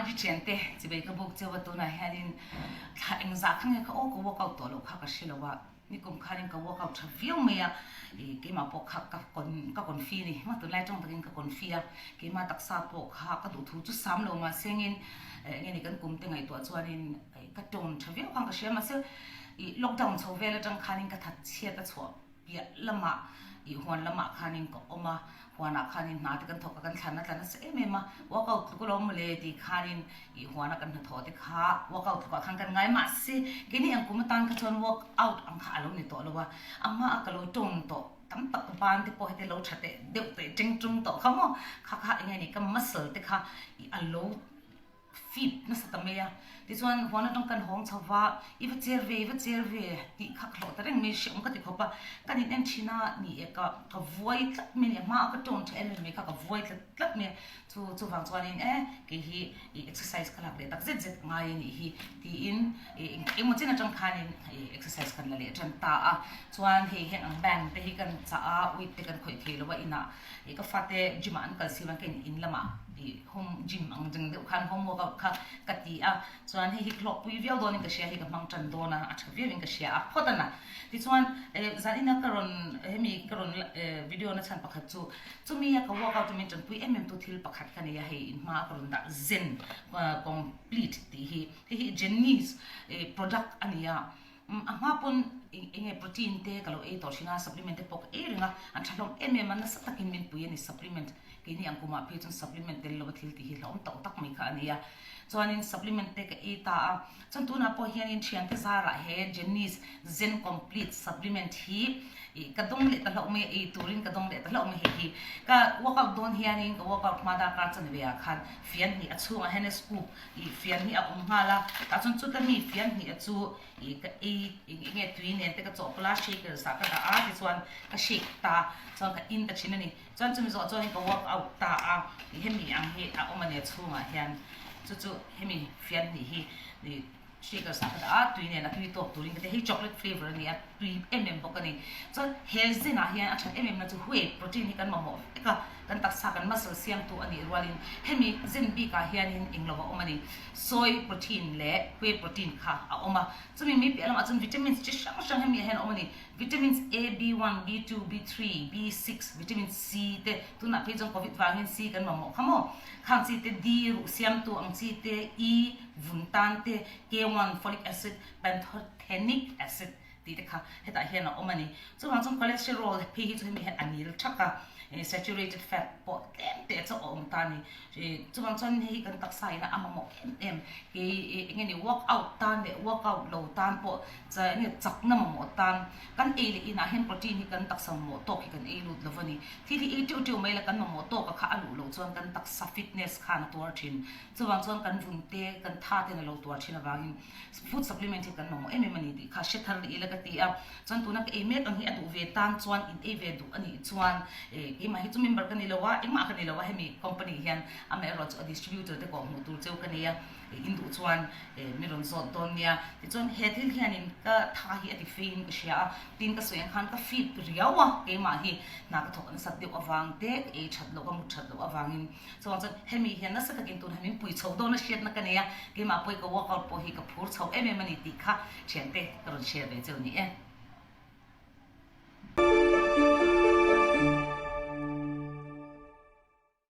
Angie thiante chibei ka buk cheu a tunah hianin thla engzah kha nge kha aw ka workout tawh loh kha ka hre lo a, nikum khanin ka workout tha viau mai a, ih keimah pawh kha ka kawn ka kawnfi a ni maw tunlai tawng takin ka kawnfi a, keimah taksa pawh kha ka duhthu chu sam lo mahsengin eng nge ni kan kum te ngaihtuah chuanin ka tawng tha viau khan ka hria mahse ih lockdown chho vel atang khanin ka that chhiat a chhuah piah lamah ih huan lamah khanin ka awm a, huanah khanin hna te kan thawk a kan thlan a tla nasa em em a, workout tluk alawm mawle tih khanin ih huana kan hnathawh te kha workout tlukah khan kan ngai mahse keini ang kum atan kha chuan workout ang kha a lo ni tawh lo a, a hmaah ka lo tawng tawh tam tak ban te pawh heti lo tha teh deuh teh teng tung tawh kha maw kha kha eng nge ni ka muscle te kha ih a lo. Fip nasa ta mai a, tichuan huan atang kan hawng chho va, i va cher ve, i va cher ve tih kha ka hlawh ta reng mai, hreawm ka ti khawp a, kan in en thin a, ni e ka ka vuai tlat mai a ni, a hma a ka tawng tha em em mai kha ka vuai tlat tlat mai a, chu chuvang chuanin e kei hi ih exercise ka lak leh tak zet zet ngai a nih hi tiin ih engemaw chen atang khanin ih exercise kan la leh tan ta a, chuan hei heng ang band te hi kan chah a, weight te kan khawih thei lo a inah ih ka fate gym ah an kal si vang ka in in lamah ih home gym ang ding deuh khan home workout kha ka ti a, chuan hei hi ka hlawkpui viau dawnin ka hria, hei ka hmang tan dawn a, a tha viauin ka hria a phawt a na. Tichuan eh zanina ka rawn hemi ka rawn eh video na chhan pakhat chu chumi a ka workout a min tanpui em em tu thil pakhat ka nei a, hei in hma a ka rawn dah zen complete tih hi, hei hi Jenny's eh product a ni a. A hma pawn eng nge protein te ka lo ei tawh thin a, supplement te pawh ka ei reng a, an tha hlawm em em a, nasa takin min pui a ni supplement, keini ang kumah phei chuan supplement tel lova thil tih hi hlauhawm tawh tak mai kha a ni a, chuanin supplement te ka ei ta a, chuan tunah pawh hianin thiante zarah he Jenny's Zen Complete supplement hi ih ka dawng leh ta hlauh mai a, ei turin ka dawng leh ta hlauh mai hei hi ka workout dawn hianin ka workout hma darkar chanve ah khan fian hnih a chhungah hian scoop Ih fian hi a awm nghal a, tah chuan chuta mi fian hnih a chu ih ka ei eng eng nge tui nen te ka chawhpawlh a shaker zah ka dah a tichuan ka shake ta chuan ka in ta thin a ni. Chuan chumi zawh chuanin ka work out ta a, ih hemi ang hi a awm a nia chhungah hian chu chu hemi fian hnih hi ih shaker zah ka dah a tui nen a tui tawk turin ka ti a, hei chocolate flavour a ni a tui em em bawk a ni. Chuan he zinah hian a that em em na chu whey protein hi kan mamawh vek a. Kan taksa kan muscle siamtu a nih rualin hemi zen bikah hianin englo a awm a ni. Soy protein leh whey protein kha a awm a. Chumi mi piah lamah chuan vitamins chi hrang hrang hemi ah hian a awm a ni. Vitamins A, B1, B2, B3, B6, vitamin C te, tunah phei chuan covid vangin C kan mamawh kha maw? Khang chi te D ruh siamtu ang chi te, E vun tan te, K1, folic acid, pantothenic acid, tih te kha hetah hian a awm a ni. Chuvang chuan cholesterol phei hi chu hemi hian a nil thak a, saturated fat pawh tlem teh chu a awm ta a ni. Chuvang chuan hei hi kan taksa ina a mamawh em em, kei eng nge ni workout tan leh workout lo tan pawh eng nge chakna mamawh tan kan ei leh inah hian protein hi kan taksa mamawh tawk hi kan ei lut lo a ni. Thil hi ei teuh teuh mai la kan mamawh tawk a kha a luh loh chuan kan taksa fitness khan a tuar thin. Chuvang chuan kan vun te kan tha ten a lo tuar thin avangin Food supplement hi kan mamawh em em a ni tih kha hre thar leh ila ka ti a, chuan tuna ka ei mek ang hi a duh ve tan chuan in ei ve duh a nih chuan eh keimah hi chu member ka ni lo a, engmah ka ni lo a hemi company hian amaherawh chu a distributor te kawh hmuh tur cheu ka nei a, in duh chuan eh mi rawn zawt dawn nia. Tichuan he thil hianin ka tha hi a ti feiin ka hria a, tin ka sawi ang khan ka fit riau a keimah hi hna ka thawk nasat deuh avang te ka ei that loh ka mut that loh avangin. Chuang chuan hemi hian nasa takin tun hamin pui chho dawn a hriatna ka nei a, keimah pawhi ka workout pawh hi ka phur chho em em a ni tih kha thiante ka rawn share ve cheu ni e.